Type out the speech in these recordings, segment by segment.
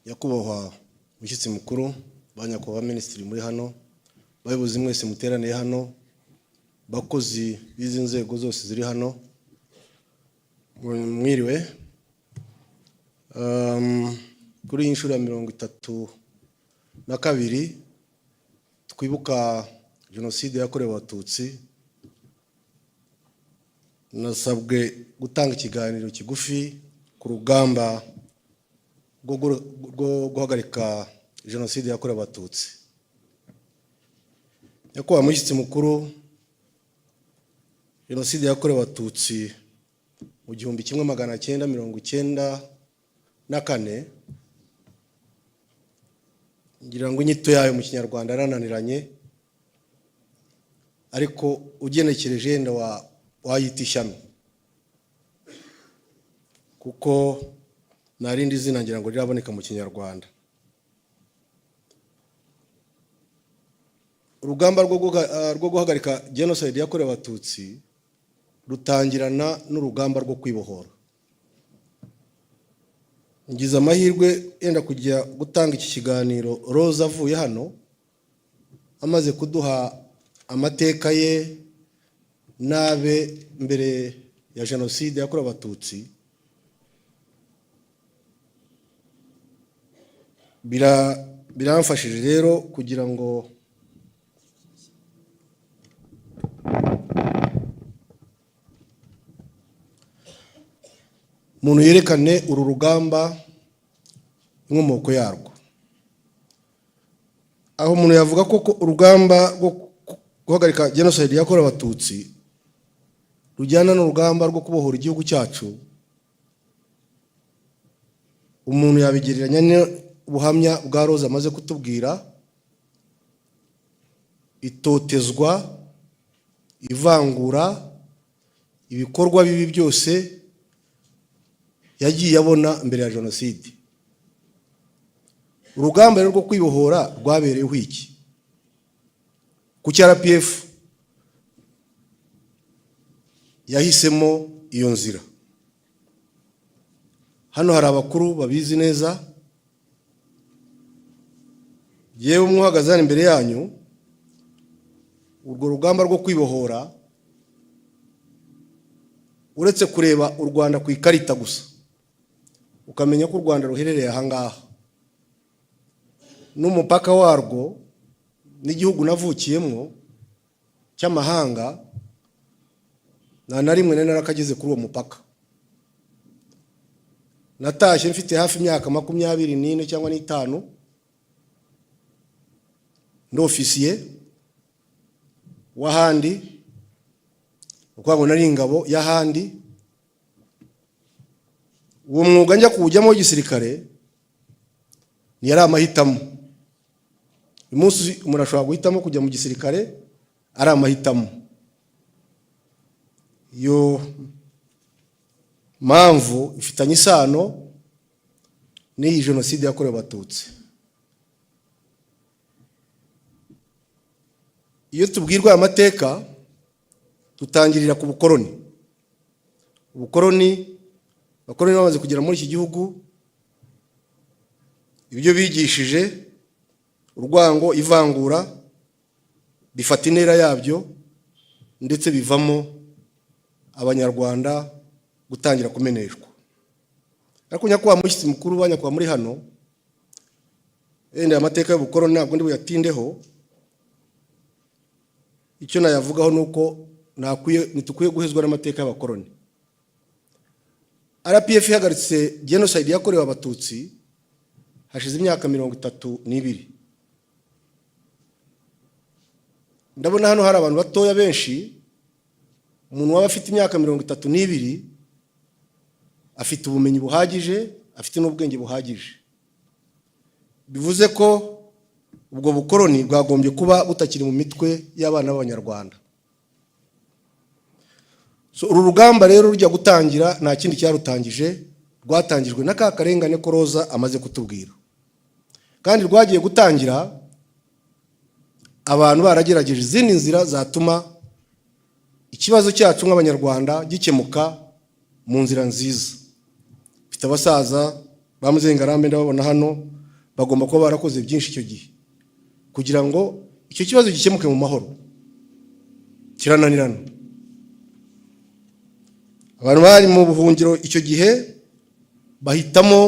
Nyakubahwa mushyitsi mukuru, ba nyakubahwa minisitiri muri hano, bayobozi mwese muteraniye hano, bakozi b'izi nzego zose ziri hano, mwiriwe. Kuri iyi nshuro ya 32 twibuka Jenoside yakorewe Abatutsi, nasabwe gutanga ikiganiro kigufi ku rugamba rwo guhagarika Jenoside yakorewe Abatutsi. Nyakubahwa mushyitsi mukuru, Jenoside yakorewe Abatutsi mu 1994, ngira ngo inyito yayo mu Kinyarwanda yarananiranye, ariko ugenekereje yenda wayita ishyano, kuko nta rindi zina ngira ngo riraboneka mu Kinyarwanda. Urugamba rwo guhagarika Jenoside yakorewe Abatutsi rutangirana n'urugamba rwo kwibohora. Ngize amahirwe yenda kujya gutanga iki kiganiro Rose avuye hano, amaze kuduha amateka ye n'abe mbere ya Jenoside yakorewe Abatutsi. Biramfashije rero kugira ngo umuntu yerekane uru rugamba inkomoko yarwo. Aho umuntu yavuga ko urugamba rwo guhagarika Jenoside yakorewe Abatutsi rujyana n'urugamba rwo kubohora igihugu cyacu, umuntu yabigereranya n'ubuhamya bwa Rose amaze kutubwira: itotezwa, ivangura, ibikorwa bibi byose yagiye abona mbere ya Jenoside. Urugamba rero rwo kwibohora rwabereyeho iki? Kuki RPF yahisemo iyo nzira? Hano hari abakuru babizi neza. Yewe, umwe uhagaze hano imbere yanyu, urwo rugamba rwo kwibohora, uretse kureba u Rwanda ku ikarita gusa ukamenya ko u Rwanda ruherereye ahangaha n'umupaka warwo n'igihugu navukiyemo cy'amahanga, nta na rimwe nari narakageze kuri uwo mupaka. Natashye mfite hafi imyaka 24 cyangwa n'itanu, ndi ofisiye w'ahandi, ukuvuga ngo nari ingabo y'ahandi. Uwo mwuga njya kuwujyamo w'igisirikare ntiyari amahitamo. Uyu munsi umuntu ashobora guhitamo kujya mu gisirikare, ari amahitamo. Iyo mpamvu ifitanye isano n'iyi Jenoside yakorewe Abatutsi. Iyo tubwirwa aya mateka, dutangirira ku bukoroni. Ubukoroni, abakoroni bamaze kugera muri iki gihugu, ibyo bigishije, urwango, ivangura, bifata intera yabyo, ndetse bivamo Abanyarwanda gutangira kumeneshwa. Ariko nyakubahwa mushyitsi mukuru, ba nyakubahwa muri hano, wenda amateka y'ubukoroni ntabwo ndi buyatindeho. Icyo nayavugaho ni uko ntitukwiye guhezwa n'amateka y'abakoroni. RPF ihagaritse Genocide yakorewe Abatutsi hashize imyaka 32. Ndabona hano hari abantu batoya benshi. Umuntu waba afite imyaka 32 afite ubumenyi buhagije, afite n'ubwenge buhagije. Bivuze ko ubwo bukoroni bwagombye kuba butakiri mu mitwe y'abana b'Abanyarwanda. So, uru rugamba rero rujya gutangira, nta kindi cyarutangije, rwatangijwe na ka karengane ko Roza amaze kutubwira. Kandi rwagiye gutangira abantu baragerageje izindi nzira zatuma ikibazo cyacu nk'Abanyarwanda gikemuka mu nzira nziza. Mfite abasaza Ba Muzehe Ngarambe ndababona hano, bagomba kuba barakoze byinshi icyo gihe kugira ngo icyo kibazo gikemuke mu mahoro. Kirananirana. Abantu bari mu buhungiro icyo gihe bahitamo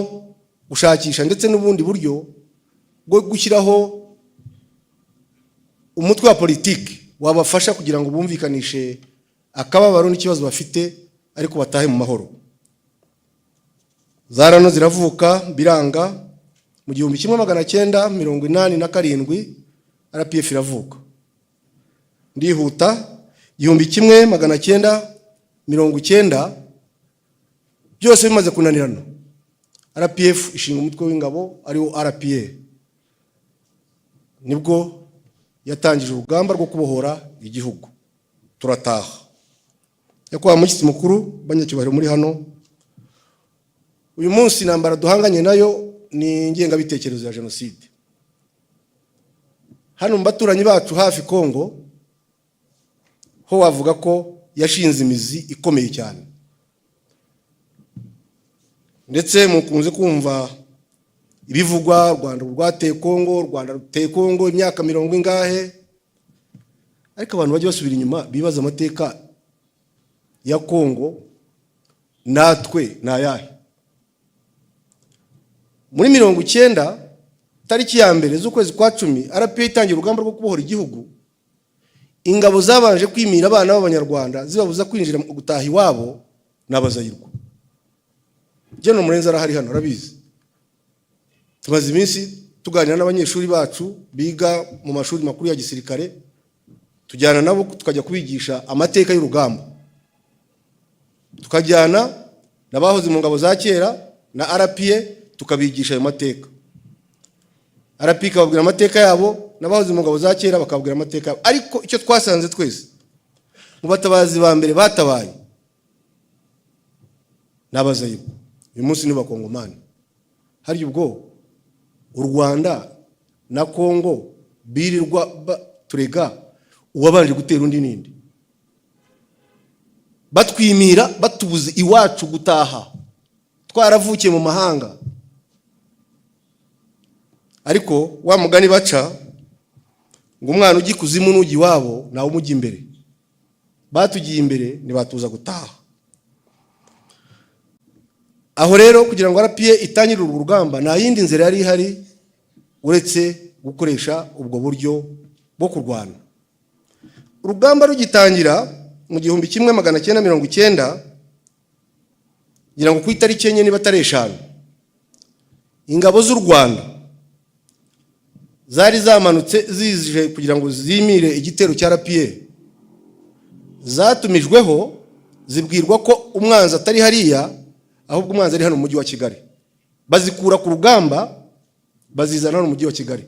gushakisha ndetse n'ubundi buryo bwo gushyiraho umutwe wa politiki wabafasha kugira ngo bumvikanishe akababaro n'ikibazo bafite, ariko batahe mu mahoro. Za RANU ziravuka, biranga. Mu 1987 RPF iravuka. Ndihuta. 1990, byose bimaze kunanirana, RPF ishinga umutwe w'ingabo ariwo RPA. Nibwo yatangije urugamba rwo kubohora igihugu, turataha. Nyakubahwa mushyitsi mukuru, banyacyubahiro muri hano uyu munsi, intambara duhanganye nayo ni ingengabitekerezo ya jenoside. Hano mu baturanyi bacu hafi, Kongo, ho wavuga ko yashinze imizi ikomeye cyane. Ndetse mukunze kumva ibivugwa: u Rwanda rwateye Kongo, u Rwanda ruteye Kongo imyaka mirongo ingahe. Ariko abantu bajya basubira inyuma bibaza amateka ya Kongo natwe ni ayahe? Muri 90, tariki ya 1 z'ukwezi kwa 10, RPA itangira urugamba rwo kubohora igihugu. Ingabo zabanje kwimira abana b'Abanyarwanda, zibabuza kwinjira gutaha iwabo, ni Abazayirwa. Gen Murenzi arahari hano, arabizi. Tumaze iminsi tuganira n'abanyeshuri bacu biga mu mashuri makuru ya gisirikare, tujyana nabo tukajya kubigisha amateka y'urugamba, tukajyana n'abahoze mu ngabo za kera na RPA, tukabigisha ayo mateka. RPA ikababwira amateka yabo, n'abahoze mu ngabo za kera bakababwira amateka yabo. Ariko icyo twasanze twese, mu batabazi ba mbere batabaye ni Abazayirwa. Uyu munsi ni Bakongomani. Harya ubwo u Rwanda na Kongo birirwa turega, uwabanje gutera undi ninde? Batwimira, batubuze iwacu gutaha, twaravukiye mu mahanga. Ariko wa mugani baca ngo umwana ujya ikuzimu n'ujya iwabo nawe umujya imbere. Batugiye imbere, ntibatuza gutaha. Aho rero, kugira ngo RPA itangire urwo rugamba, nta yindi nzira yari ihari uretse gukoresha ubwo buryo bwo kurwana. Urugamba rugitangira mu 1990, ngira ngo ku itariki 4 niba atari 5, ingabo z'u Rwanda zari zamanutse zije kugira ngo zimire igitero cya RPA. Zatumijweho, zibwirwa ko umwanzi atari hariya, ahubwo umwanzi ari hano mu mujyi wa Kigali. Bazikura ku rugamba, bazizana hano mu mujyi wa Kigali.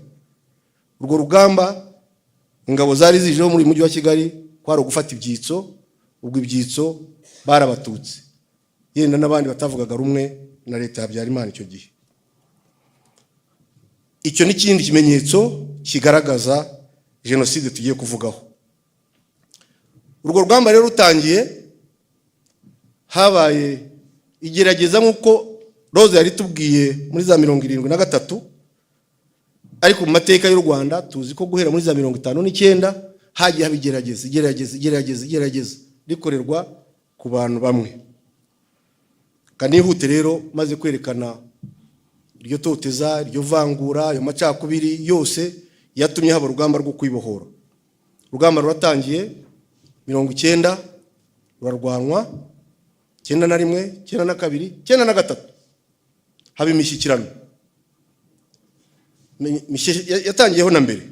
Urwo rugamba ingabo zari zijeho muri uyu mujyi wa Kigali kwari ugufata ibyitso. Ubwo ibyitso bari Abatutsi, yenda n'abandi batavugaga rumwe na leta ya Habyarimana icyo gihe. Icyo ni ikindi kimenyetso kigaragaza jenoside tugiye kuvugaho. Urwo rugamba rero rutangiye, habaye igerageza nk'uko Rose yari tubwiye muri za 73. Ariko mu mateka y'u Rwanda tuzi ko guhera muri za 59 hagiye haba igerageza, igerageza, igerageza, igerageza rikorerwa ku bantu bamwe. Kanihute rero, maze kwerekana iryo toteza, iryo vangura, ayo macakubiri yose yatumye haba urugamba rwo kwibohora. Urugamba ruratangiye 90, rurarwanwa 91, 92, 93, haba imishyikirano. Yatangiyeho na mbere,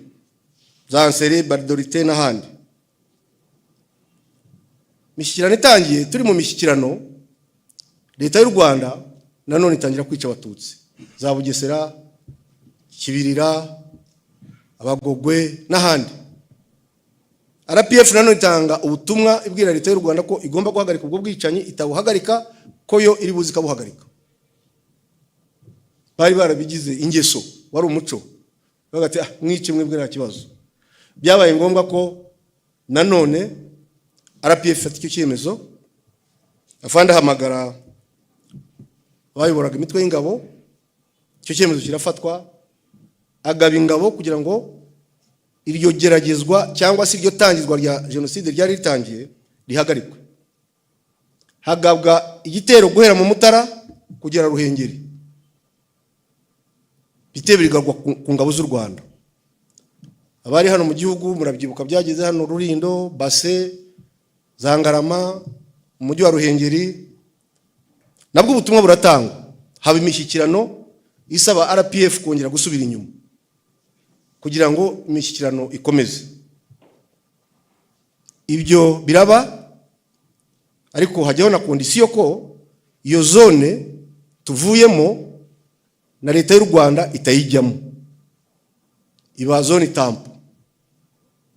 za Nsere, Gbadolite n'ahandi. Imishyikirano itangiye, turi mu mishyikirano, leta y'u Rwanda nanone itangira kwica Abatutsi za Bugesera, Kibirira, Abagogwe n'ahandi. RPF nanone itanga ubutumwa ibwira leta y'u Rwanda ko igomba guhagarika ubwo bwicanyi, itabuhagarika ko yo iri buzi ikabuhagarika. Bari barabigize ingeso, wari umuco. Bavuga ati: "Ah, mwice mwebwe, nta kibazo." Byabaye ngombwa ko nanone RPF ifata icyo cyemezo. Afande ahamagara abayoboraga imitwe y'ingabo. Icyo cyemezo kirafatwa, agaba ingabo kugira ngo iryo geragezwa cyangwa se iryo tangizwa rya jenoside ryari ritangiye rihagarikwe. Hagabwa igitero guhera mu Mutara kugera Ruhengeri, ibitero bigabwa ku ngabo z'u Rwanda. Abari hano mu gihugu murabyibuka, byageze hano Rulindo, Base, za Ngarama, mu mujyi wa Ruhengeri. Nabwo ubutumwa buratangwa, haba imishyikirano isaba RPF kongera gusubira inyuma kugira ngo imishyikirano ikomeze. Ibyo biraba, ariko hajyaho na condition ko iyo zone tuvuyemo na Leta y'u Rwanda itayijyamo, iba zone tampon,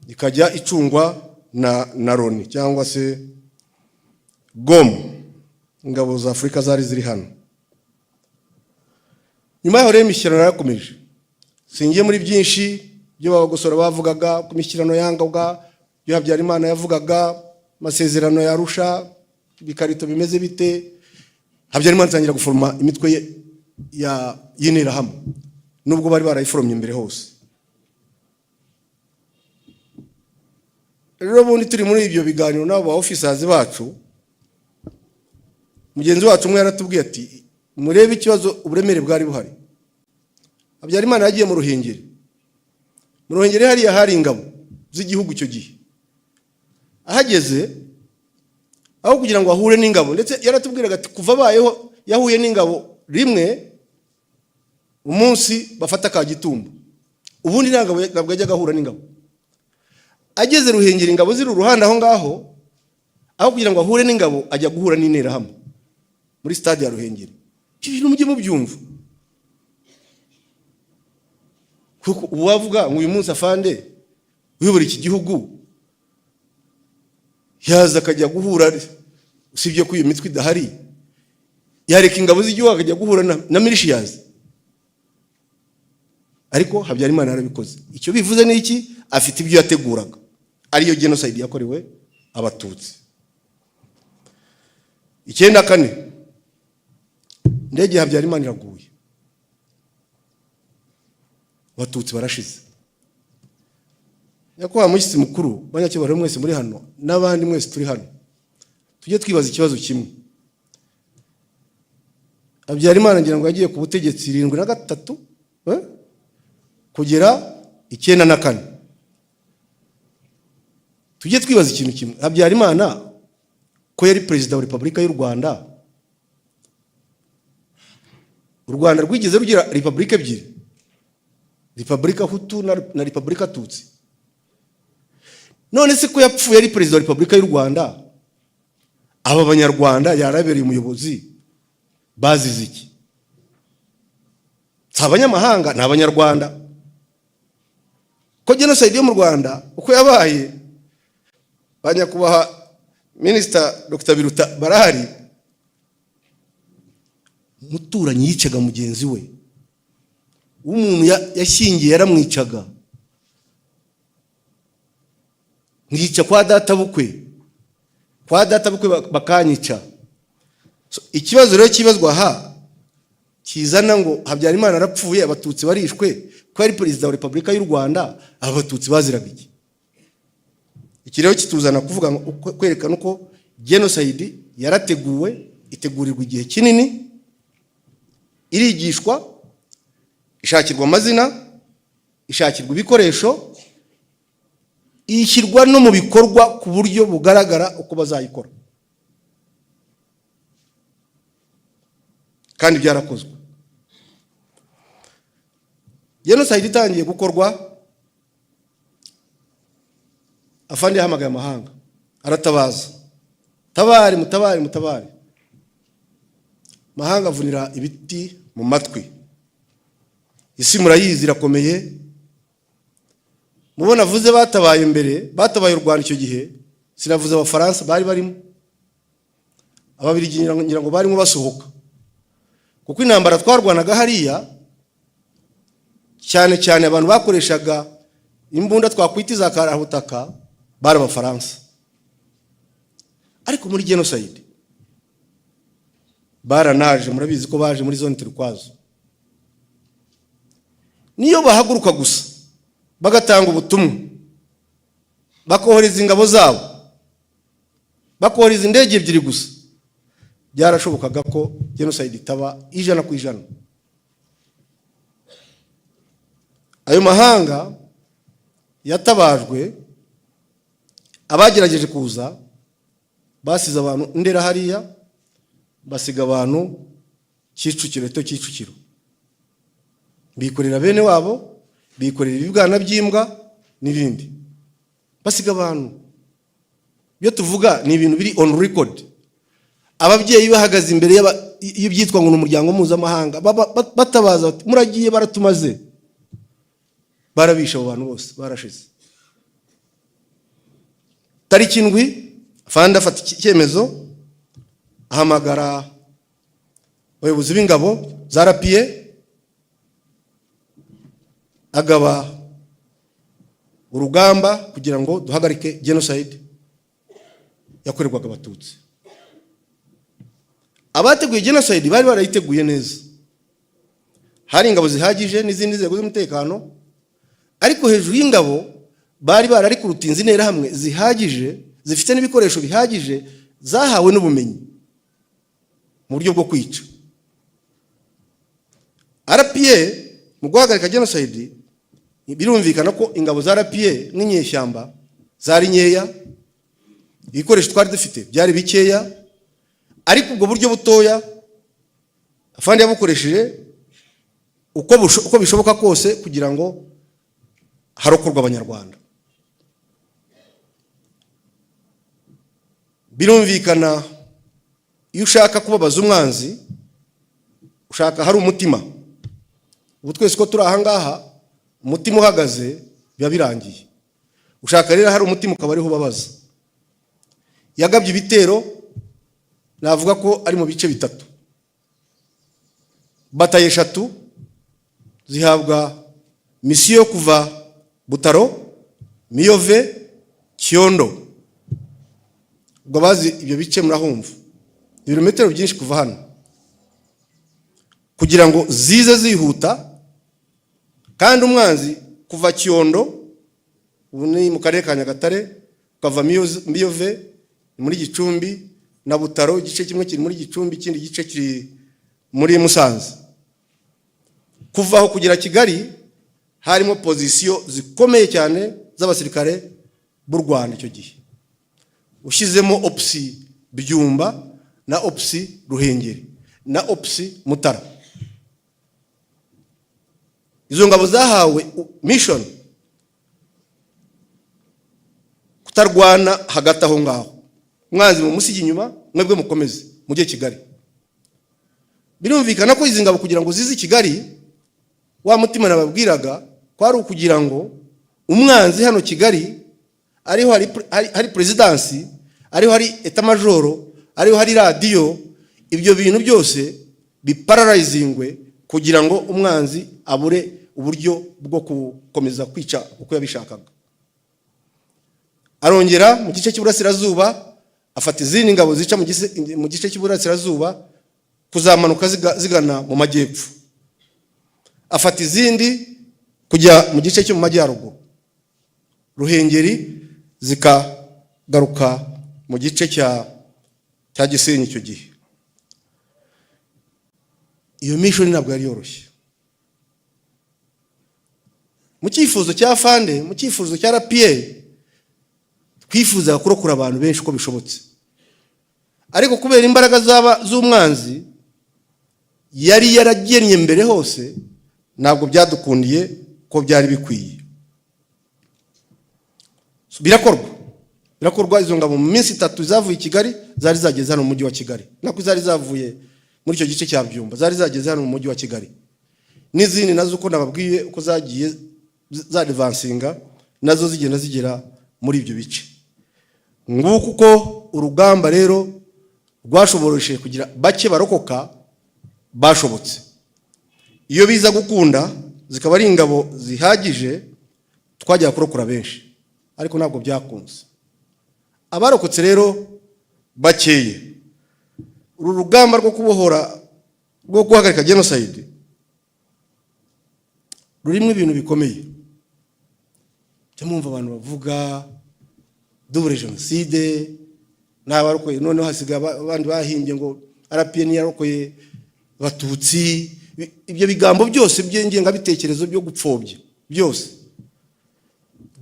ikajya icungwa na Loni cyangwa se GOM, ingabo za Afurika zari ziri hano. Nyuma yaho rero imishyikirano yarakomeje. Singiye muri byinshi byo babagosora bavugaga ku mishyikirano yangabwa, ibyo Habyarimana yavugaga, amasezerano ya Arusha, ibikarito bimeze bite. Habyarimana atangira guforoma imitwe ye y'Interahamwe, nubwo bari barayiforomye imbere hose. Rero ubundi turi muri ibyo biganiro n'abo ba officers bacu, mugenzi wacu umwe yaratubwiye ati: "Murebe ikibazo, uburemere bwari buhari. Habyarimana yagiye mu Ruhengeri. Mu Ruhengeri hariya hari ingabo z'igihugu icyo gihe. Ahageze, aho kugira ngo ahure n'ingabo," ndetse yaratubwiraga ati kuva abayeho yahuye n'ingabo rimwe, umunsi bafata Kagitumba, ubundi ntabwo yajyaga ahura n'ingabo. Ageze Ruhengeri, ingabo ziri uruhande aho ngaho, aho kugira ngo ahure n'ingabo ajya guhura n'Interahamwe muri stade ya Ruhengeri." Ibyo bintu mujye mubyumva, kuko ubu wavuga ngo uyu munsi afande uyobora iki gihugu yaza akajya guhura, usibye ko iyo mitwe idahari, yareka ingabo z'igihugu akajya guhura na militias? Ariko Habyarimana yarabikoze. Icyo bivuze ni iki? Afite ibyo yateguraga, ariyo genocide yakorewe Abatutsi. 94, indege ya Habyarimana iraguye, Abatutsi barashize. Nyakubahwa mushyitsi mukuru, banyacyubahiro mwese muri hano n'abandi mwese turi hano, tujye twibaza ikibazo kimwe. Habyarimana ngira ngo yagiye ku butegetsi 73 kugera 94. Tujye twibaza ikintu kimwe: Habyarimana ko yari perezida wa Repubulika y'u Rwanda, u Rwanda rwigeze rugira repubulika ebyiri, Repubulika Hutu na Repubulika Tutsi? None se ko yapfuye ari perezida wa Repubulika y'u Rwanda, aba Banyarwanda yarabereye umuyobozi bazize iki? Si abanyamahanga, ni Abanyarwanda. Ko genocide yo mu Rwanda uko yabaye, ba nyakubahwa Minisita Dr Biruta barahari, umuturanyi yicaga mugenzi we, umuntu yashyingiye yaramwicaga, nkica kwa databukwe, kwa databukwe bakanyica. So, ikibazo rero kibazwa aha kizana ngo Habyarimana arapfuye, Abatutsi barishwe, ko yari perezida wa Repubulika y'u Rwanda, aba Batutsi baziraga iki? Iki rero kituzana kuvuga ngo kwerekana uko genocide yarateguwe, itegurirwa igihe kinini, irigishwa, ishakirwa amazina, ishakirwa ibikoresho, ishyirwa no mu bikorwa ku buryo bugaragara uko bazayikora, kandi byarakozwe. Genocide itangiye gukorwa, afande yahamagaye amahanga, aratabaza: "Tabari, mutabari, mutabari!" Mahanga avunira ibiti mu matwi. Isi murayizi irakomeye. Mubona avuze batabaye mbere, batabaye u Rwanda icyo gihe, sinavuze Abafaransa bari barimo, Ababiligi ngira ngo barimo basohoka, kuko intambara twarwanaga hariya cyane cyane abantu bakoreshaga imbunda twakwita iza karabutaka bari Abafaransa. Ariko muri genocide baranaje, murabizi ko baje muri zone turquoise. Niyo bahaguruka gusa bagatanga ubutumwa, bakohereza ingabo zabo, bakohereza indege ebyiri gusa, byarashobokaga ko genocide itaba 100%. Ayo mahanga yatabajwe, abagerageje kuza basize abantu Ndera hariya, basiga abantu Kicukiro, eto Kicukiro, bikorera bene wabo, bikorera ibibwana by'imbwa n'ibindi, basiga abantu. Ibyo tuvuga ni ibintu biri on record. Ababyeyi bahagaze imbere y'ibyitwa ngo ni umuryango mpuzamahanga, batabaza bati: "Muragiye baratumaze." Barabishe abo bantu bose, barashize. Tariki 7, afande afata icyemezo, ahamagara abayobozi b'ingabo za RPA, agaba urugamba kugira ngo duhagarike genocide yakorerwaga Abatutsi. Abateguye genocide bari barayiteguye neza, hari ingabo zihagije n'izindi nzego z'umutekano, ariko hejuru y'ingabo bari bararikurutinze interahamwe zihagije, zifite n'ibikoresho bihagije, zahawe n'ubumenyi mu buryo bwo kwica. RPA mu guhagarika genocide, birumvikana ko ingabo za RPA n'inyeshyamba zari nkeya, ibikoresho twari dufite byari bikeya, ariko ubwo buryo butoya afande yabukoresheje uko bishoboka kose kugira ngo harokorwe Abanyarwanda. Birumvikana, iyo ushaka kubabaza umwanzi, ushaka hari umutima. Ubu twese ko turi aha ngaha, umutima uhagaze biba birangiye. Ushaka rero hari umutima, ukaba ariho ubabaza. Yagabye ibitero, navuga ko ari mu bice bitatu. Batayo eshatu zihabwa misiyo yo kuva Butaro, Miyove, Cyondo. Ubwo abazi ibyo bice murahumva, ibirometero byinshi kuva hano, kugira ngo zize zihuta. Kandi umwanzi kuva Cyondo, ubu ni mu karere ka Nyagatare, ukava Miyove ni muri Gicumbi, na Butaro, igice kimwe kiri muri Gicumbi, ikindi gice kiri muri Musanze. Kuva aho kugera Kigali harimo position zikomeye cyane z'abasirikare b'u Rwanda icyo gihe, ushyizemo OPC Byumba na OPC Ruhengeri na OPC Mutara. Izo ngabo zahawe mission kutarwana hagati aho ngaho, umwanzi mu musigi inyuma, mwebwe mukomeze mujye Kigali. Birumvikana ko izi ngabo kugira ngo zize i Kigali, wa mutima nababwiraga ko ari ukugira ngo umwanzi hano Kigali ariho hari perezidansi, ariho hari état-major, ariho hari radiyo, ibyo bintu byose biparalyzingwe kugira ngo umwanzi abure uburyo bwo gukomeza kwica uko yabishakaga. Arongera mu gice cy'iburasirazuba afata izindi ngabo zica mu gice cy'iburasirazuba kuzamanuka zigana mu majyepfo, afata izindi kujya mu gice cyo mu majyaruguru, Ruhengeri, zikagaruka mu gice cya Gisenyi. Icyo gihe iyo mission ntabwo yari yoroshye. Mu cyifuzo cya fande, mu cyifuzo cya RPA, twifuzaga kurokora abantu benshi uko bishobotse, ariko kubera imbaraga zaba z'umwanzi yari yaragennye mbere hose, ntabwo byadukundiye ko byari bikwiye. Birakorwa, birakorwa. Izo ngabo mu minsi 3 zavuye i Kigali zari zageze hano mu mujyi wa Kigali, nako zari zavuye muri icyo gice cya Byumba, zari zageze hano mu mujyi wa Kigali. N'izindi nazo uko nababwiye uko zagiye zadvancinga, nazo zigenda zigera muri ibyo bice. Nguko uko urugamba rero rwashoboresheje kugira bake barokoka bashobotse. Iyo biza gukunda zikaba ari ingabo zihagije, twajyaga kurokora benshi, ariko ntabwo byakunze. Abarokotse rero bakeye, uru rugamba rwo kubohora, rwo guhagarika genocide, Rurimo ibintu bikomeye. Jya mwumva abantu bavuga double jenoside n'abarokoye, noneho hasigaye abandi bahimbye ngo RPA yarokoye Abatutsi. Ibyo bigambo byose by'ingengabitekerezo byo gupfobya byose,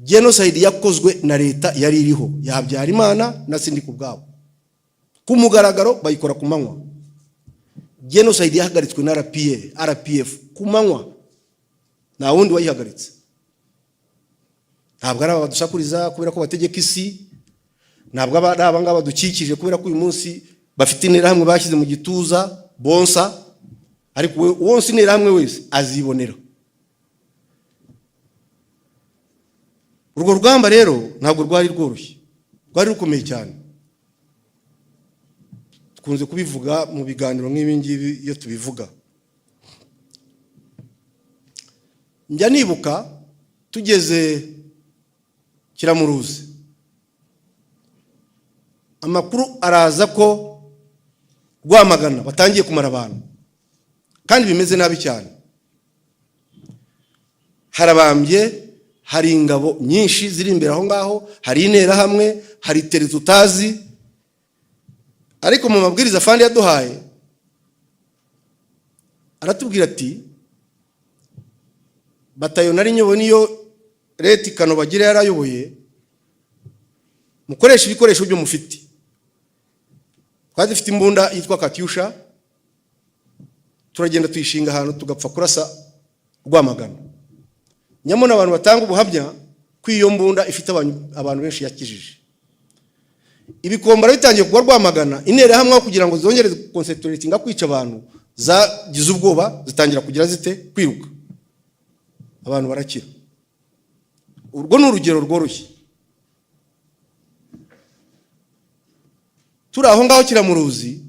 genocide yakozwe na leta yari iriho ya Habyarimana na Sindikubwabo ku mugaragaro, bayikora ku manywa. Genocide yahagaritswe na RPA, RPF ku manywa, nta wundi wayihagaritse. Ntabwo ari aba badusakuriza kubera ko bategeka isi, ntabwo ari aba ngaba badukikije kubera ko uyu munsi bafite Interahamwe bashyize mu gituza bonsa, ariko wonsa Interahamwe wese azibonera. Urwo rugamba rero ntabwo rwari rworoshye, rwari rukomeye cyane. Dukunze kubivuga mu biganiro nk'ibi ngibi. Iyo tubivuga, njya nibuka tugeze Kiramuruzi, amakuru araza ko Rwamagana batangiye kumara abantu kandi bimeze nabi cyane, harabambye, hari ingabo nyinshi ziri imbere aho ngaho, hari Interahamwe, hari teri tutazi. Ariko mu mabwiriza afande yaduhaye, aratubwira ati: "Batayo nari nyoboye, niyo leta Kanobagire yarayoboye, mukoresha ibikoresho byo mufite." Twari dufite imbunda yitwa Katyusha, turagenda tuyishinga ahantu, tugapfa kurasa Rwamagana. Nyamara abantu batanga ubuhamya ko iyo mbunda ifite abantu benshi yakijije. Ibikombara bitangiye kugwa Rwamagana, Interahamwe aho kugira ngo zongere concentratinga kwica abantu, zagize ubwoba, zitangira kugira zite? Kwiruka, abantu barakira. Urwo ni urugero rworoshye. Turi aho ngaho Kiramuruzi,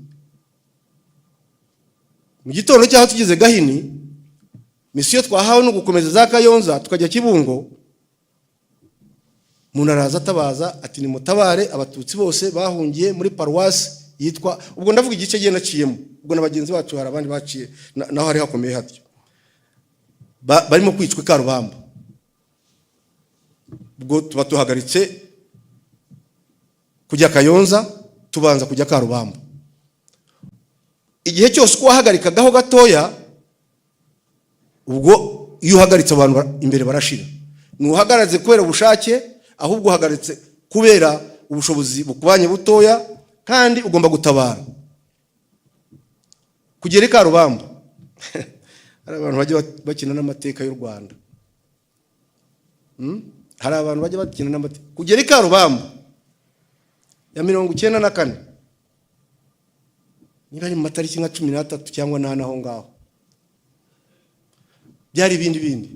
mu gitondo cyaho tugeze Gahini, mission twahawe no gukomeza za Kayonza tukajya Kibungo. Umuntu araza atabaza ati: "Nimutabare, Abatutsi bose bahungiye muri paruwasi yitwa..." Ubwo ndavuga igice gihe naciyemo, ubwo na bagenzi bacu hari abandi baciye naho hari hakomeye hatyo. Barimo kwicwa i Karubamba. Ubwo tuba tuhagaritse kujya Kayonza, tubanza kujya Karubamba. Igihe cyose uko wahagarikagaho gatoya, ubwo iyo uhagaritse abantu imbere barashira. Ntuhagaritse kubera ubushake, ahubwo uhagaritse kubera ubushobozi bukubanye butoya, kandi ugomba gutabara. Kugera i Karubamba, hari abantu bajya bakina n'amateka y'u Rwanda. Hari abantu bajya bakina n'amateka. Kugera i Karubamba ya 94, niba ari mu matariki nka 13 cyangwa n'ane aho ngaho, byari ibindi bindi,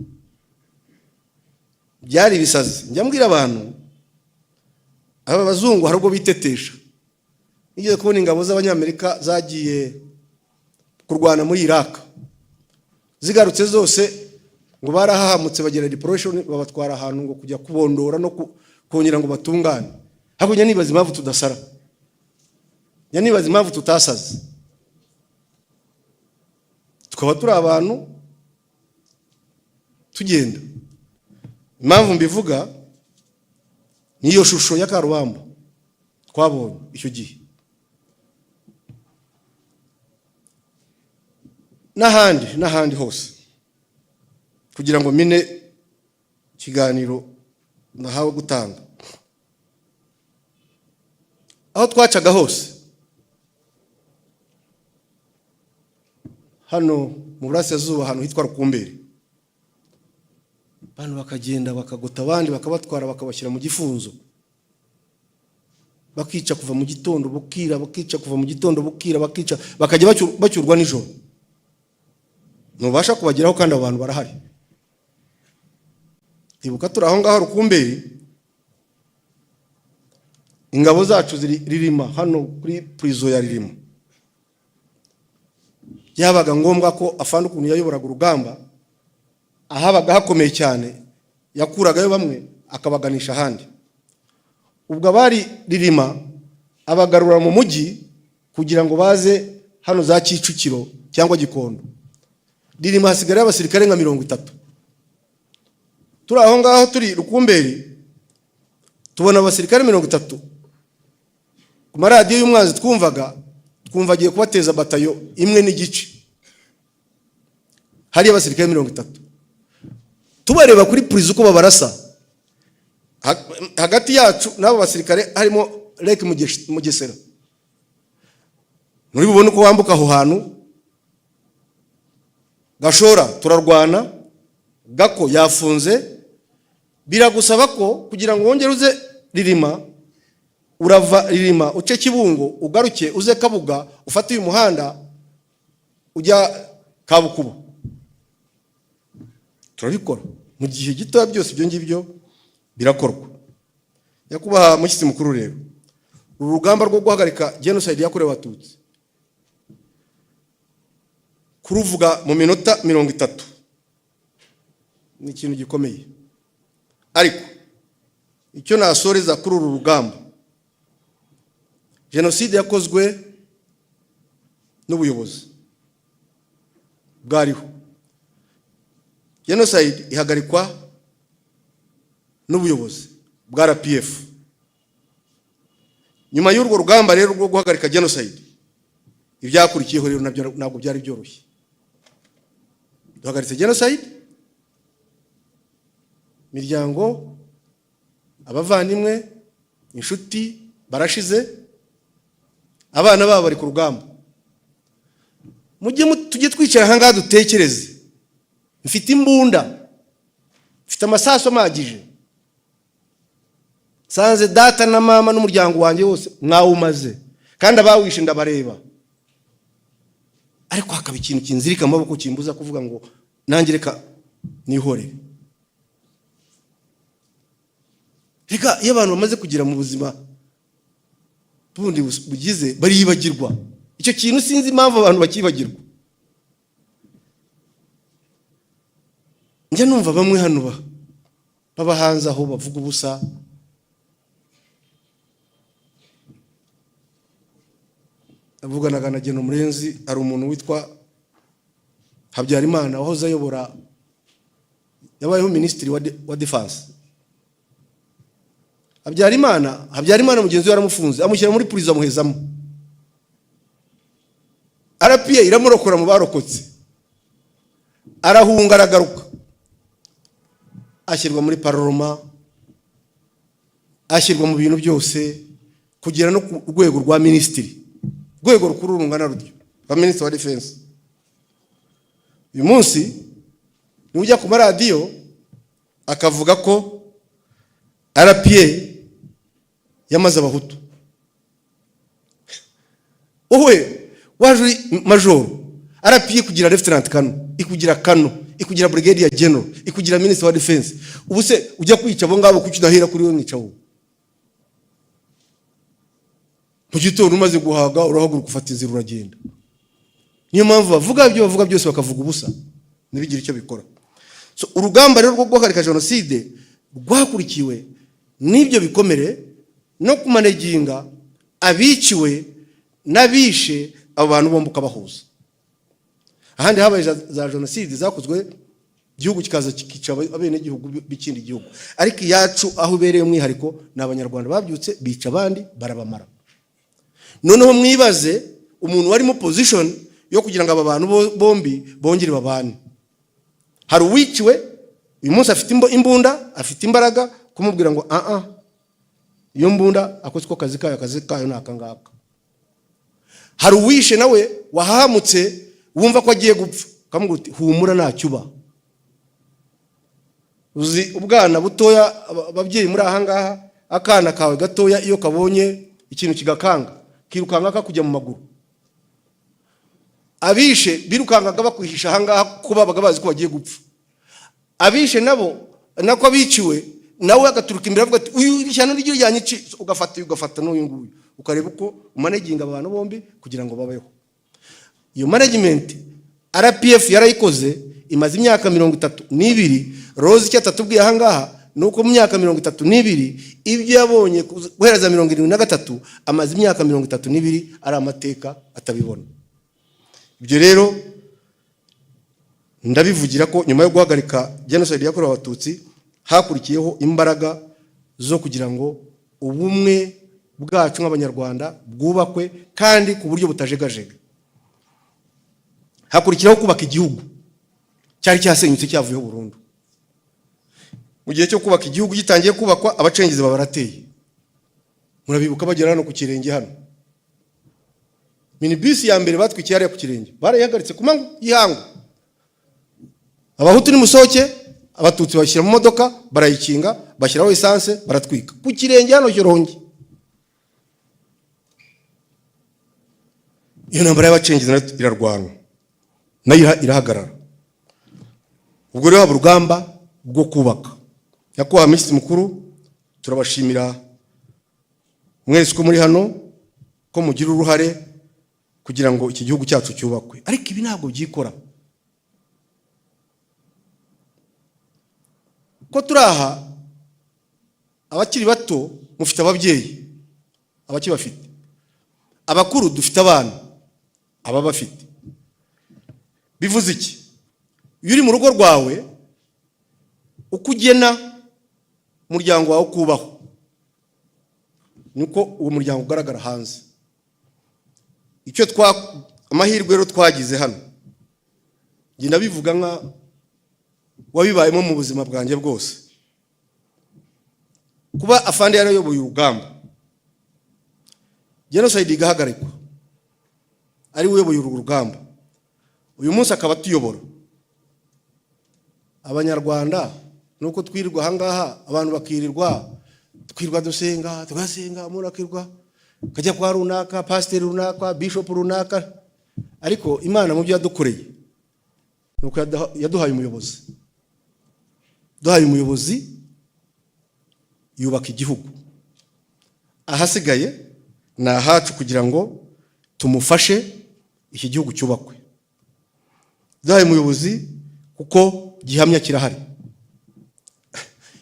byari ibisazi. Njya mbwira abantu, aba bazungu hari ubwo bitetesha. Nigeze kubona ingabo z'Abanyamerika zagiye kurwana muri Iraq, zigarutse zose ngo barahahamutse, bagira depression, babatwara ahantu ngo kujya kubondora no kongera ngo batungane. Hakurya nibaza impamvu tudasara, njya nibaza impamvu tutasaze, tukaba turi abantu tugenda. Impamvu mbivuga niyo shusho ya Karubamba twabonye icyo gihe n'ahandi n'ahandi hose. Kugira ngo mine ikiganiro nahawe gutanga, aho twacaga hose hano mu burasirazuba, ahantu hitwa Rukumberi, abantu bakagenda bakagota, abandi bakabatwara bakabashyira mu gifunzo, bakica kuva mu gitondo bukira, bakica kuva mu gitondo bukira, bakica bakajya bacyurwa nijoro. Ntubasha kubageraho kandi abo bantu barahari. Ibuka turi aho ngaho Rukumberi, ingabo zacu ziri Ririma, hano kuri prison ya Ririma. Byabaga ngombwa ko afande, ukuntu yayoboraga urugamba, ahabaga hakomeye cyane yakuragayo bamwe akabaganisha ahandi. Ubwo abari Ririma abagarura mu mujyi kugira ngo baze hano za Kicukiro cyangwa Gikondo. Ririma hasigarayo abasirikare nka 30. Turi aho ngaho, turi Rukumberi, tubona abasirikare 30 ku maradiyo y'umwanzi. Twumvaga twumva agiye kubateza batayo imwe n'igice. Hariyo abasirikare 30, tubareba kuri purize uko babarasa. Hagati yacu n'abo basirikare harimo Lake Mugesera. Muri bubone uko wambuka aho hantu. Gashora turarwana, Gako yafunze. Biragusaba ko kugira ngo wongere uze Ririma, urava Ririma uce Kibungo, ugaruke uze Kabuga, ufate uyu muhanda ujya Kabukuba. Turabikora mu gihe gitoya, byose ibyo ngibyo birakorwa. Nyakubahwa mushyitsi mukuru, rero uru rugamba rwo guhagarika jenoside yakorewe Abatutsi, kuruvuga mu minota 30 ni ikintu gikomeye. Ariko icyo nasoreza kuri uru rugamba, jenoside yakozwe n'ubuyobozi bwariho, jenoside ihagarikwa n'ubuyobozi bwa RPF. Nyuma y'urwo rugamba rero rwo guhagarika jenoside, ibyakurikiyeho rero nabyo ntabwo byari byoroshye. Duhagaritse jenoside, imiryango, abavandimwe, inshuti barashize, abana babo bari ku rugamba. Mujye tujye twicara aha ngaha dutekereze. Mfite imbunda, mfite amasasu amagije, nsanze data na mama n'umuryango wanjye wose mwawumaze, kandi abawishe ndabareba. Ariko hakaba ikintu kinzirika amaboko, kimbuza kuvuga ngo nanjye reka nihorere. Reka, iyo abantu bamaze kugera mu buzima bundi bugize, baribagirwa icyo kintu. Sinzi impamvu abantu bakibagirwa. Njya numva bamwe hano baba hanze aho bavuga ubusa. Avuganaga na Geno Murenzi, hari umuntu witwa Habyarimana wahoze ayobora, yabayeho minisitiri wa defense. Habyarimana mugenzi we yaramufunze, amushyira muri prison, amuhezamo. RPA iramurokora mu barokotse, arahunga, aragaruka, ashyirwa muri parlement, ashyirwa mu bintu byose, kugera no ku rwego rwa minisitiri, rwego rukuru rungana rutyo rwa minisitiri wa defense. Uyu munsi niba ujya ku maradiyo akavuga ko RPA yamaze Abahutu, wowe waje uri majoro, RPA kugira lieutenant colonel, ikugira colonel, ikugira brigadier general, ikugira minisitiri wa defense, ubu se ujya kwica abo ngabo, kuki udahera kuri we mwica wowe? Mu gitondo umaze guhaga, urahaguruka, ufata inzira, uragenda. Niyo mpamvu bavuga ibyo bavuga byose, bakavuga ubusa, ntibigire icyo bikora. So, urugamba rero rwo guhagarika jenoside rwakurikiwe n'ibyo bikomere no kumanaginga abiciwe n'abishe abo bantu bombi, ukabahuza. Ahandi habaye za jenoside zakozwe, igihugu kikaza kikica abenegihugu b'ikindi gihugu, ariko iyacu aho ibereye umwihariko ni Abanyarwanda babyutse bica abandi, barabamara. Noneho mwibaze umuntu warimo position yo kugira ngo aba bantu bombi bongere babane. Hari uwiciwe, uyu munsi afite imbunda, afite imbaraga, kumubwira ngo ah ah, iyo mbunda akoze ko kazi kayo, akazi kayo ni aka ngaka. Hari uwishe nawe wahahamutse, wumva ko agiye gupfa, ukamubwira uti: "Humura, ntacyo uba." Uzi ubwana butoya, ababyeyi muri aha ngaha, akana kawe gatoya iyo kabonye ikintu kigakanga, kirukanka kakujya mu maguru. Abishe birukankaga bakwihisha aha ngaha kuko babaga bazi ko bagiye gupfa. Abishe nabo nako, abiciwe nawe agaturuka imbere avuga ati: "Uyu ishyano ryo ryanyici." Ugafata uyu, ugafata n'uyu nguyu, ukareba uko umanaginga abantu bombi kugira ngo babeho. Iyo management RPF yarayikoze, imaze imyaka 32. Rose icyo atatubwiye aha ngaha ni uko mu myaka 32 ibyo yabonye guhera za 73, amaze imyaka 32 ari amateka atabibona. Ibyo rero ndabivugira ko nyuma yo guhagarika jenoside yakorewe Abatutsi Hakurikiyeho imbaraga zo kugira ngo ubumwe bwacu nk'Abanyarwanda bwubakwe kandi ku buryo butajegajega. Hakurikiraho kubaka igihugu cyari cyasenyutse, cyavuyeho burundu. Mu gihe cyo kubaka igihugu, gitangiye kubakwa, abacengezi baba barateye. Murabibuka bagera hano ku Kirenge. Hano minibisi ya mbere batwikiye hariya ku Kirenge, barayihagaritse ku manywa y'ihangu: "Abahutu nimusohoke." Abatutsi bashyira mu modoka, barayikinga, bashyiraho essence, baratwika ku Kirenge hano Shyorongi. Iyo ntambara y'abacengezi nayo irarwanwa, nayo irahagarara. Ubwo rero haba urugamba rwo kubaka. Nyakubahwa Minisitiri Mukuru, turabashimira mwese ko muri hano, ko mugira uruhare kugira ngo iki gihugu cyacu cyubakwe. Ariko ibi ntabwo byikora. Ko turi aha, abakiri bato mufite ababyeyi, abakibafite, abakuru dufite abana, ababafite. Bivuze iki? Iyo uri mu rugo rwawe, uko ugena umuryango wawe ukubaho, niko uwo muryango ugaragara hanze. Icyo twa amahirwe rero twagize hano, njye ndabivuga nka wabibayemo mu buzima bwanjye bwose, kuba afande yarayoboye urugamba, jenoside igahagarikwa, ari we uyoboye uru rugamba, uyu munsi akaba atuyobora. Abanyarwanda, nuko twirirwa ahangaha, abantu bakirirwa, twirirwa dusenga, tugasenga, umuntu akirwa akajya kwa runaka, pasiteri runaka, bishopu runaka. Ariko Imana mu byo yadukoreye nuko yaduhaye umuyobozi, duhaye umuyobozi yubaka igihugu. Ahasigaye ni ahacu kugira ngo tumufashe iki gihugu cyubakwe. Duhaye umuyobozi, kuko gihamya kirahari.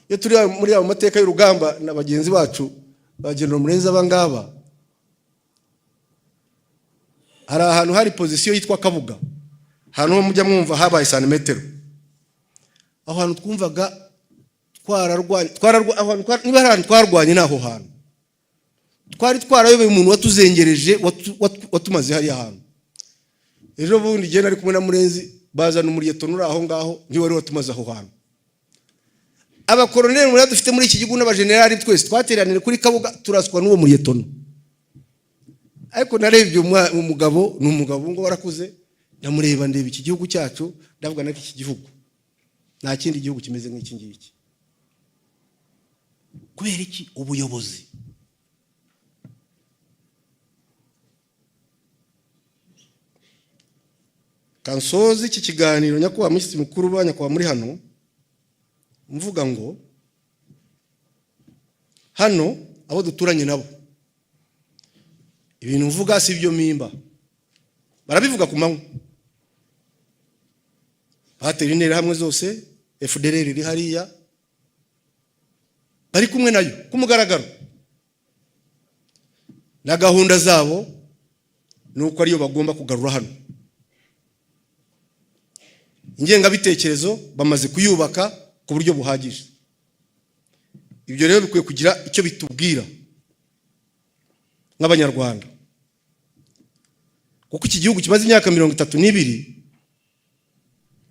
Iyo turi muri ayo mateka y'urugamba na bagenzi bacu ba General Murenzi, aba ngaba, hari ahantu hari position yitwa Kabuga, ahantu ho mujya mwumva habaye santimetero. Aho hantu twumvaga twararwanye, aho hantu niba hari ahantu twarwanye, ni aho hantu. Twari twarayobeye umuntu watuzengereje, watumaze hariya hantu. Ejo bundi igihe nari kumwe na Murenzi, bazana umuriyeto uri aho ngaho, ntiwari watumaze aho hantu. Abakoroneri muri dufite muri iki gihugu n'abajenerali, twese twateranire kuri Kabuga, turaswa n'uwo muriyetono. Ariko narebye umugabo, ni umugabo ngo warakuze, ndamureba, ndeba iki gihugu cyacu, ndavuga nako iki gihugu nta kindi gihugu kimeze nk'iki ngiki. Kubera iki? Ubuyobozi. Kansoza iki kiganiro, nyakubahwa Minisitiri Mukuru, ba nyakubahwa muri hano, mvuga ngo hano abo duturanye nabo, ibintu mvuga si ibyo mpimba, barabivuga ku manywa. Batera Interahamwe zose, FDLR iri hariya, bari kumwe nayo ku mugaragaro, na gahunda zabo ni uko ariyo bagomba kugarura hano. Ingengabitekerezo bamaze kuyubaka ku buryo buhagije. Ibyo rero bikwiye kugira icyo bitubwira nk'Abanyarwanda, kuko iki gihugu kimaze imyaka 32,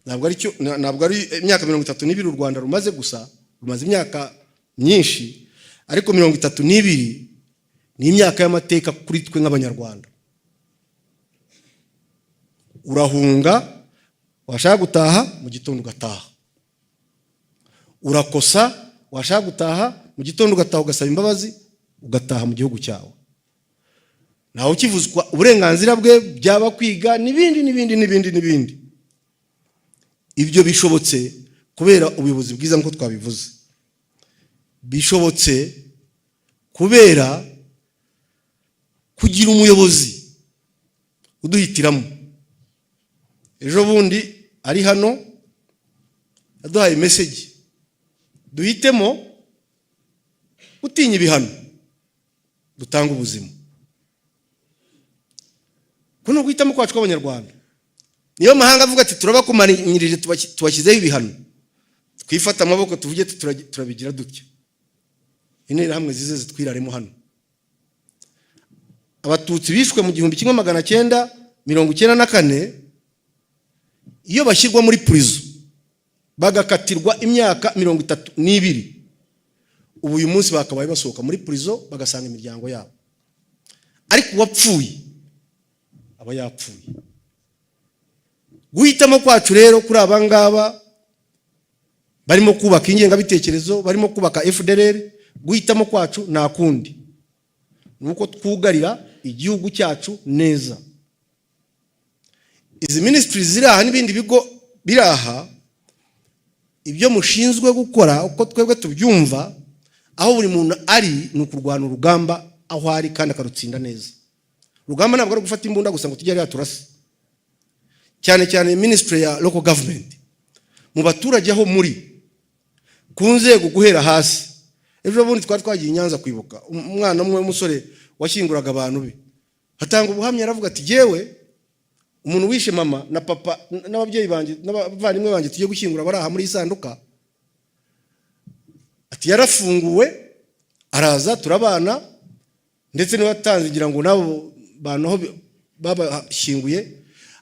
ntabwo ari cyo, ntabwo ari imyaka 32 u Rwanda rumaze gusa, rumaze imyaka myinshi, ariko 32 ni imyaka y'amateka kuri twe nk'Abanyarwanda. Urahunga, washaka gutaha mu gitondo ugataha, urakosa, washaka gutaha mu gitondo ugataha, ugasaba imbabazi, ugataha mu gihugu cyawe. Ntawe ukivuzwa uburenganzira bwe, byaba kwiga n'ibindi n'ibindi n'ibindi n'ibindi. Ibyo bishobotse kubera ubuyobozi bwiza nk'uko twabivuze, bishobotse kubera kugira umuyobozi uduhitiramo. Ejo bundi ari hano yaduhaye message: duhitemo gutinya ibihano, dutanga ubuzima. Kuno guhitamo kwacu kw'Abanyarwanda, niyo mahanga avuga ati: "Turabakumanyirije, tubashyizeho ibihano." Twifate amaboko, tuvuge turabigira dutya, Interahamwe zize zitwiraremo hano. Abatutsi bishwe mu 1994, iyo bashyirwa muri prison bagakatirwa imyaka 32, ubu uyu munsi bakabaye basohoka muri prison bagasanga imiryango yabo. Ariko uwapfuye aba yapfuye. Guhitamo kwacu rero kuri aba ngaba barimo kubaka ingengabitekerezo, barimo kubaka FDLR, guhitamo kwacu nta kundi, ni uko twugarira igihugu cyacu neza. Izi minisitiri ziri aha n'ibindi bigo biri aha, ibyo mushinzwe gukora, uko twebwe tubyumva, aho buri muntu ari, ni ukurwana urugamba aho ari kandi akarutsinda neza. Urugamba ntabwo ari ugufata imbunda gusa ngo tujye hariya turase. Cyane cyane minisitiri ya local government, mu baturage aho muri, ku nzego guhera hasi. Ejo bundi twari twagiye i Nyanza kwibuka umwana umwe w'umusore washyinguraga abantu be, hatanga ubuhamya, aravuga ati: "Yewe, umuntu wishe mama na papa n'ababyeyi banjye n'abavandimwe banjye tugiye gushyingura bari aha muri iyi sanduka," ati, "yarafunguwe, araza turabana, ndetse niwe watanze ngira ngo n'abo bantu aho babashyinguye,"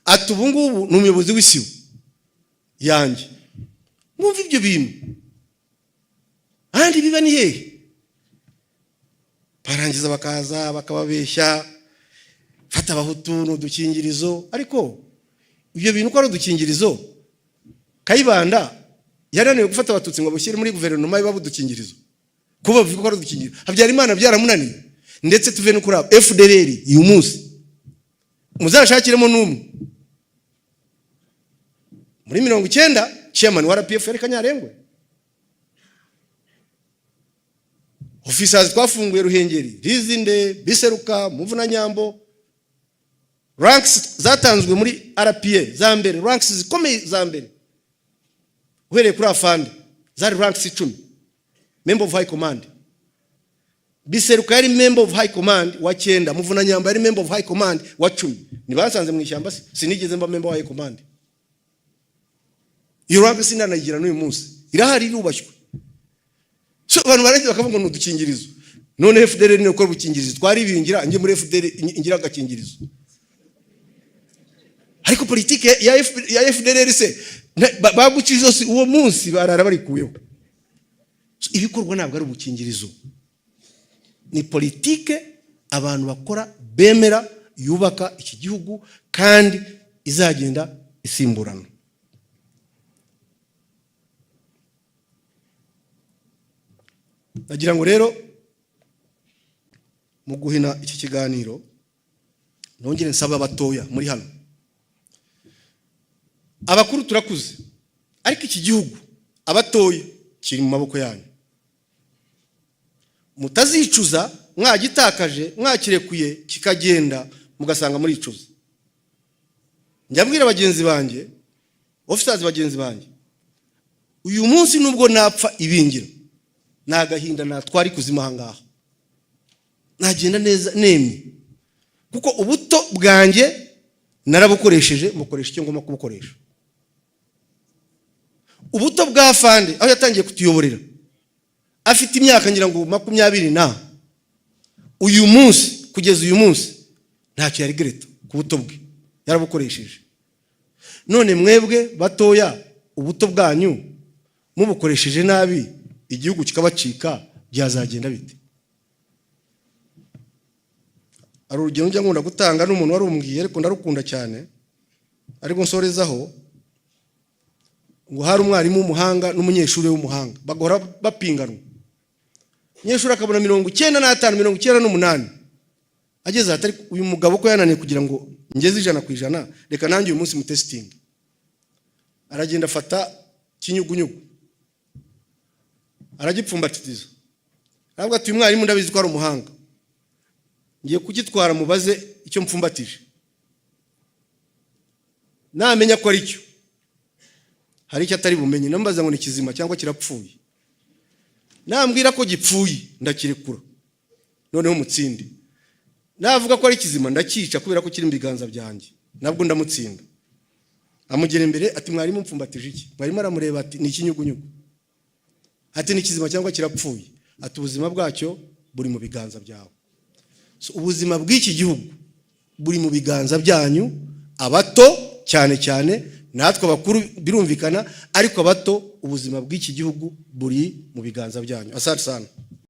ati, "ubu ngubu ni umuyobozi w'isibo yanjye." Mwumva ibyo bintu ahandi biba ni hehe? Barangiza bakaza bakababeshya, fata Abahutu ni udukingirizo. Ariko ibyo bintu uko ari udukingirizo, Kayibanda yananiwe gufata Abatutsi ngo bashyire muri guverinoma iba udukingirizo, kuba bavuga ko ari udukingirizo. Habyarimana byaramunaniye. Ndetse tuve no kuri abo FDLR, uyu munsi muzashakiremo n'umwe. Muri 90 chairman wa RPF yari Kanyarengwe. Officers twafunguye Ruhengeri, Rizinde, Biseruka, Muvunanyambo, ranks zatanzwe muri RPA za mbere, ranks zikomeye za mbere uhereye kuri afande, zari ranks 10, member of high command. Biseruka yari member of high command wa cyenda, Muvunanyambo yari member of high command wa 10. Ntibasanze mu ishyamba se? Sinigeze mba member wa high command. Iyo rank sindanayigira n'uyu munsi, irahari, irubashywe. So abantu barangiza bakavuga ngo ni udukingirizo. None FDLR ni ukora ubukingirizo, twaribingira, njye muri FDLR ngira agakingirizo. Ariko politike ya FDLR se baguca ijosi uwo munsi, barara barikuyeho. So, ibikorwa ntabwo ari ubukingirizo, ni politike abantu bakora bemera, yubaka iki gihugu kandi izagenda isimburana. Nagira ngo rero mu guhina iki kiganiro nongere nsaba abatoya muri hano. Abakuru turakuze, ariko iki gihugu, abatoya, kiri mu maboko yanyu. Mutazicuza mwagitakaje, mwakirekuye kikagenda, mugasanga muricuza. Njya mbwira bagenzi banjye, officers bagenzi banjye, uyu munsi nubwo napfa ibingira, ni agahinda natwara ikuzimu aha ngaha, nagenda neza nemye, kuko ubuto bwanjye narabukoresheje, mukoresha icyo ngomba kubukoresha. Ubuto bwa fande, aho yatangiye kutuyoborera afite imyaka ngira ngo 20 na, uyu munsi, kugeza uyu munsi ntacyo yaregretta ku buto bwe, yarabukoresheje. None mwebwe batoya, ubuto bwanyu mubukoresheje nabi, igihugu kikabacika, byazagenda bite? Hari urugero njya nkunda gutanga n'umuntu warumbwiye, ariko ndarukunda cyane, ariko nsorezaho, ngo hari umwarimu w'umuhanga n'umunyeshuri w'umuhanga, bagahora bapinganwa. Umunyeshuri akabona 95, 98. Ageze aha, uyu mugabo ko yananiye kugira ngo ngeze 100%, reka nanjye uyu munsi mutestinge. Aragenda afata kinyugunyugu, aragipfumbatiriza, aravuga ati: "Uyu mwarimu ndabizi ko ari umuhanga, ngiye kugitwara mubaze icyo mpfumbatije. Namenya ko ari cyo, hari icyo atari bumenye, nambaza ngo ni kizima cyangwa kirapfuye. Nambwira ko gipfuye, ndakirekura noneho umutsinde. Navuga ko ari kizima, ndakica kubera ko kiri mu biganza byanjye, nabwo ndamutsinda." Amugera imbere ati: "Mwarimu, mpfumbatije iki?" Mwarimu aramureba ati: "Ni ikinyugunyugu." Ati: "Ni kizima cyangwa kirapfuye?" Ati: "Ubuzima bwacyo buri mu biganza byawe." So, ubuzima bw'iki gihugu buri mu biganza byanyu, abato cyane cyane. Natwe abakuru birumvikana, ariko abato, ubuzima bw'iki gihugu buri mu biganza byanyu. Asante sana.